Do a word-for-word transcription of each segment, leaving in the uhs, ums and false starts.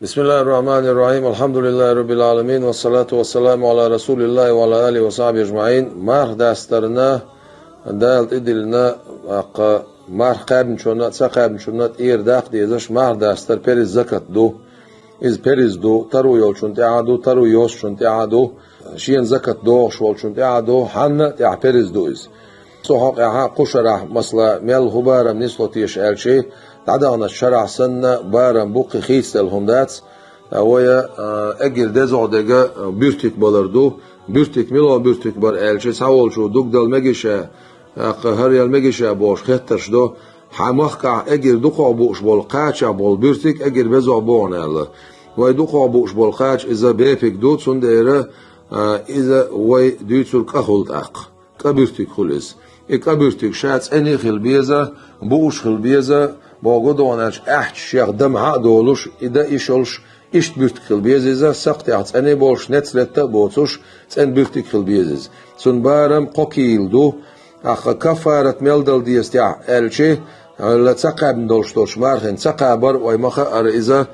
بسم الله الرحمن الرحيم. الحمد لله رب العالمين. والصلاة والسلام على رسول الله وعلى آله وصحبه أجمعين. Марха дастарна, Дала тӀедиллина, аккха марха кхаьбначунна а, ца кхаьбначунна а тӀера даккха дезаш марха дастар перз закат ду. Иза перз ду, таро йолчун тӀехьа ду, таро йоцчун тӀехьа ду, шена закат догӀуш волчун тӀехьа ду, хьанна а тӀехьа перз ду иза. Цу хьокъехьа кху шарахь, масала, мел хӀун барам нисло теша аьлча, дӀадаханчу шарахь санна, барам бу кхин хийцаделла хӀума дац, а, вай, а, эггара дезагӀа дега, а, буьртиг балар ду. Буьртиг, мила буьртиг бара аьлча, цхьаволчо дугдала мегий ша, тӀаккха хӀара яла мегий ша бохуш хеттарш до. Хьан махкахь эггара дукхох бууш болу кхачех болу буьртиг эггара безох бу хьуна аьлла. Вай дукхох бууш болу кхача иза бепиг ду, цундела, а, иза вай дуьйцург кӀа хуьлу тӀаккха. КӀа буьртиг хуьлу иза. И кӀа буьртиг ша цӀена а хила беза, бууш а хила беза, боху гу догӀун аьлча, аьхча шех дамхьа а долуш, и дан йиш йолуш, иштта буьртиг хила беза иза, сакхтех цӀена а болуш, нец летта а боцуш, цӀена буьртиг хила беза иза. Цуьнан барам кхо кийла ду, тӀаккха каффарат мел дала деза техьа аьлча, ла ца кхаьбна долуш долчу мархина ца кхабар, вай ма хаара иза,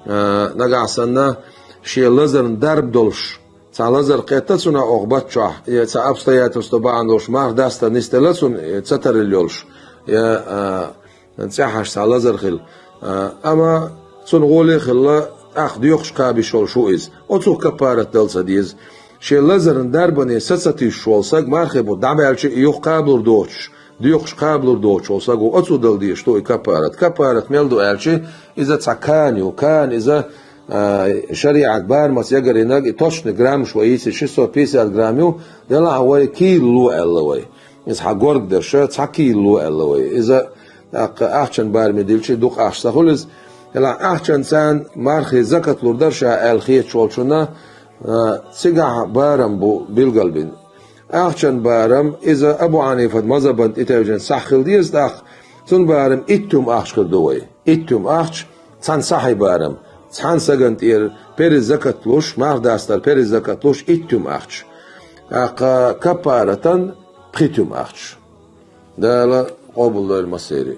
а, нагахь санна, шен лазарна дарба долуш, цхьа лазар кхетта цунах оха баттахь, я цхьа обстоятельство бахьана долуш марха дастар нисделла цунна, я ца тарелла йолуш, я, а, цӀеххьаш цхьа лазар хила. А, амма цунна гӀоле а хилла, тӀаккха доькхуш кхаба йиш йолуш ву иза. Оцу каффарат дала ца деза. Шен лазарна дарбане са ца туьйсуш волу саг мархи бу дӀабаьлча а юха кхабалур доцуш, доькхуш кхабалур доцуш волу саг ву, оцо дала дезаш ду и каффарат. Каффарат мел ду аьлча, иза цхьа кан ю. Кан иза, а, шариӀат барамаца ягарйинарг, и точно граммаш вай йийцича шестьсот пятьдесят грамм ю, делахь вай кийла ло аьлла вай. Иза хьан горга дерш, цхьа кийла ло аьлла вай. Иза тӀаккха ахчан бараме дилча дукха ахча ца хуьлу иза. Делахь ахчан царна мархи закат лур дара ша аьлла хеташ волчунна, а, цигахь барам бу билгалбина. Ахчан барам, иза Абу Хьанифат мазхабан тӀетевжина сахь хила деза тӀаккха, цунна барам итт туьма ахча хир ду вай. Итт туьма ахча, цхьана сахьи барам. Цхьана сагана тӀера перз закат луш, марха дастар перз закат луш, итт туьма ахча. ТӀаккха каффаратан пхи туьма ахча. Дала къобалдойла массеран.